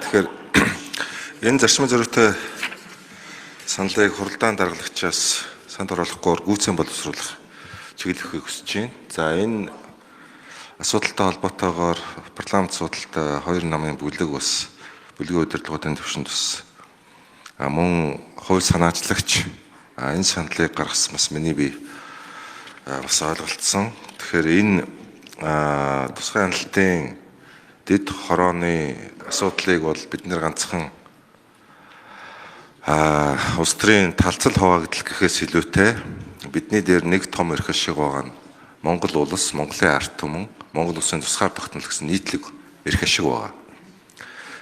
Тэгэхээр энэ зарчмын зориутай саналыг хуралдаан даргалагчаас санд оруулахгүйгээр гүйцэн боловсруулах чиглэл өгөхийг хүсэж байна. За, энэ асуудалтай холбоотойгоор парламент суудалтай хоёр намын бүлэг бас бүлгийн удирдлагуудын түвшинд бас мөн хууль санаачлагч энэ саналыг гаргасан бас миний бие бас ойлголцсон. Тэгэхээр энэ тусгай хяналтын дэд хорооны асуудлыг бол бид нэр ганцхан улс төрийн талцал хуваагдал гэхээс илүүтэй бидний дээр нэг том эрх ашиг байгаа нь Монгол улс, Монголын ард түмэн, Монгол улсын тусгаар тогтнол гэсэн нийтлэг эрх ашиг байгаа.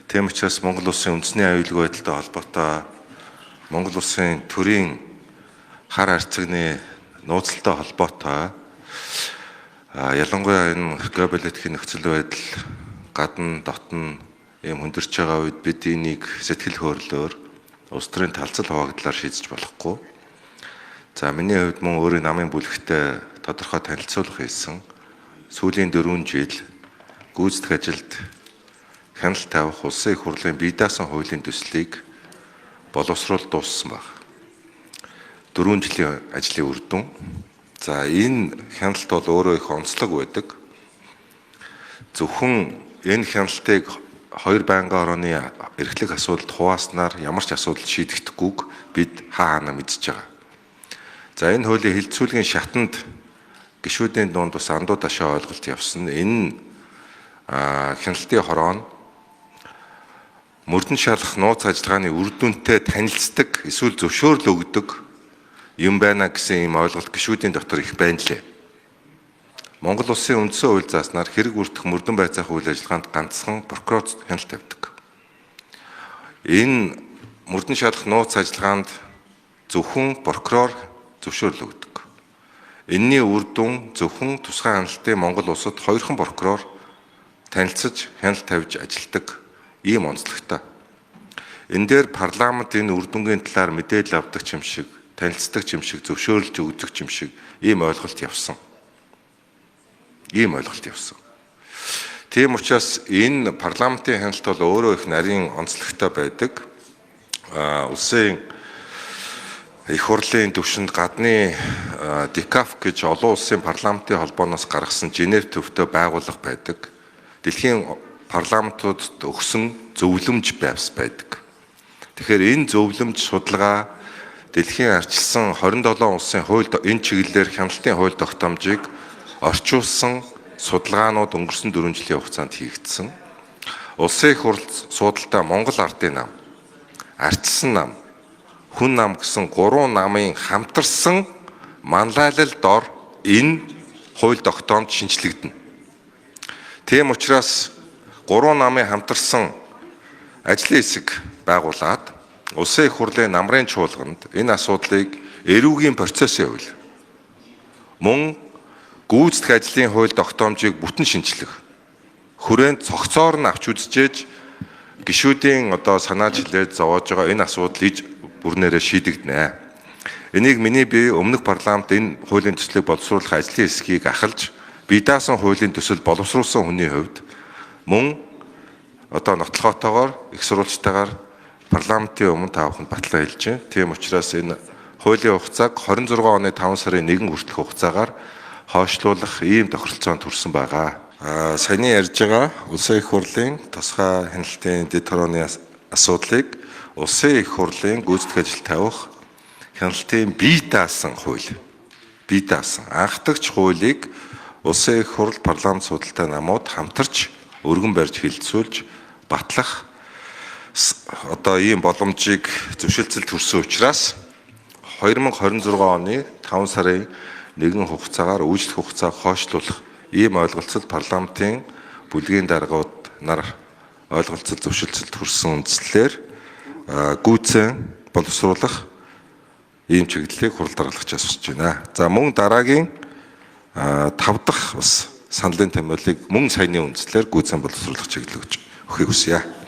Тийм учраас Монгол улсын үндэсний аюулгүй байдалтай холбоотой, Монгол улсын төрийн хар харьцагны нууцлалтай холбоотой, ялангуяа энэ геополитикийн нөхцөл байдал гадна дотно ийм хүндэрч байгаа үед бид энийг сэтгэл хөдлөлөөр, улс төрийн талцал хуваагдлаар шийдэж болохгүй. За, миний хувьд мөн өөрийн намын бүлэгтээ тодорхой танилцуулга хийсэн. Сүүлийн 4 жил гүйцэтгэх ажилд хяналт тавих улсын их хурлын бие даасан хуулийн төслийг боловсруул дууссан байна. 4 жилийн ажлын үр дүн. За, энэ хяналт бол өөрөө их онцлог байдаг. Зөвхөн энэ хяналтыг хоёр байнгын орооны эрхлэх асуудалд хувааснаар ямар ч асуудал шийдэгдэхгүйг бид хаа хаана мэдж байгаа. За, энэ хуулийн хилцүүлгийн шатанд гишүүдийн дунд бас андуу ташаа ойлголт явсан. Энэ хяналтын хороо нь мөрдөн шалах нууц ажиллагааны үр дүнтэй танилцдаг эсвэл зөвшөөрөл өгдөг юм байна гэсэн ийм ойлголт гишүүдийн дотор их байна лээ. Монгол улсын үндсэн хууль зааснаар хэрэг бүрдэх мөрдөн байцаах үйл ажиллагаанд ганцхан прокурор хяналт тавьдаг. Энэ мөрдөн шалах нууц ажиллагаанд зөвхөн прокурор зөвшөөрөл өгдөг. Энэний үр дүн зөвхөн тусгай хяналтын Монгол улсад хоёрхан прокурор танилцаж хяналт тавьж ажилладаг ийм онцлогтой. Энэ дээр парламент энэ үр дүнгийн талаар мэдээлэл авдаг юм шиг, танилцдаг юм шиг, зөвшөөрлж өгдөг юм шиг ийм ойлголт явсан. Ийм ойлголт явсан. Тийм учраас энэ парламентын хяналт бол өөрөө их нарийн онцлогтой байдаг. Улсын их хурлын төвшөнд гадны ДКАФ гэж олон улсын парламентын холбооноос гаргасан Женев төвтэй байгууллага байдаг. Дэлхийн парламентуудад өгсөн зөвлөмж байвс байдаг. Тэгэхээр энэ зөвлөмж, судалгаа, дэлхийн арчилсан 27 улсын хууль энэ чиглэлээр хяналтын хууль тогтоомжийг орчуулсан судалгаанууд өнгөрсөн 4 жилийн хугацаанд хийгдсэн. Улсын их хурл суудалтай Монгол ардын нам, арчилсан нам, хүн нам гэсэн гурван намын хамтарсан манлайлал дор энэ хууль тогтоомж шинчлэгдэнэ. Тийм учраас гурван намын хамтарсан ажлын хэсэг байгуулад улсын их хурлын намрын чуулганд энэ асуудлыг эрүүгийн процесс явуул. Мөн гүйцэтгэх ажлын хууль тогтоомжийг бүтэн шинчлэх хүрээнд цогцоор нь авч үзчихээж гишүүдийн одоо санаа чилээд зовоож байгаа энэ асуудал иж бүрнээрээ шийдэгдэнэ. Энийг миний бие өмнөх парламент энэ хуулийн төслийг боловсруулах ажлын хэсгийг ахалж бие даасан хуулийн төсөл боловсруулсан хүний хувьд мөн одоо нотлохоотойгоор их сурвалжтайгаар парламентын өмнө та бүхэнд батлан хэлж байна. Тийм учраас энэ хуулийн хугацааг 26 оны 5 сарын 1 хүртэлх хугацаагаар хойшлуулах ийм тохиролцоонд хүрсэн байгаа. Саяны ярьж байгаа улсын их хурлын тусгай хяналтын дэд хорооны асуудлыг улсын их хурлын гүйцэтгэх ажил тавих хяналтын бие даасан хууль, бие даасан анхдагч хуулийг улсын их хурл, парламент судалтай намууд хамтарч өргөн барьж хэлэлцүүлж батлах одоо ийм боломжийг зөвшөлтсөл төрсөн учраас 2026 оны 5 сарын 1 хугацаагаар үйлчлэх хугацааг хойшлуулах ийм ойлголцол парламентын бүлгийн даргууд нар ойлголцол зөвшөлтсөлд хүрсэн үндслээр гүйцэн боловсруулах ийм чиглэлийг хурал даргалагчаас хүсэж байна. За, мөн дараагийн тав дахь бас саналын томиолыг мөн саяны үндслээр гүйцэн боловсруулах чиглэл өгөхийг хүсье.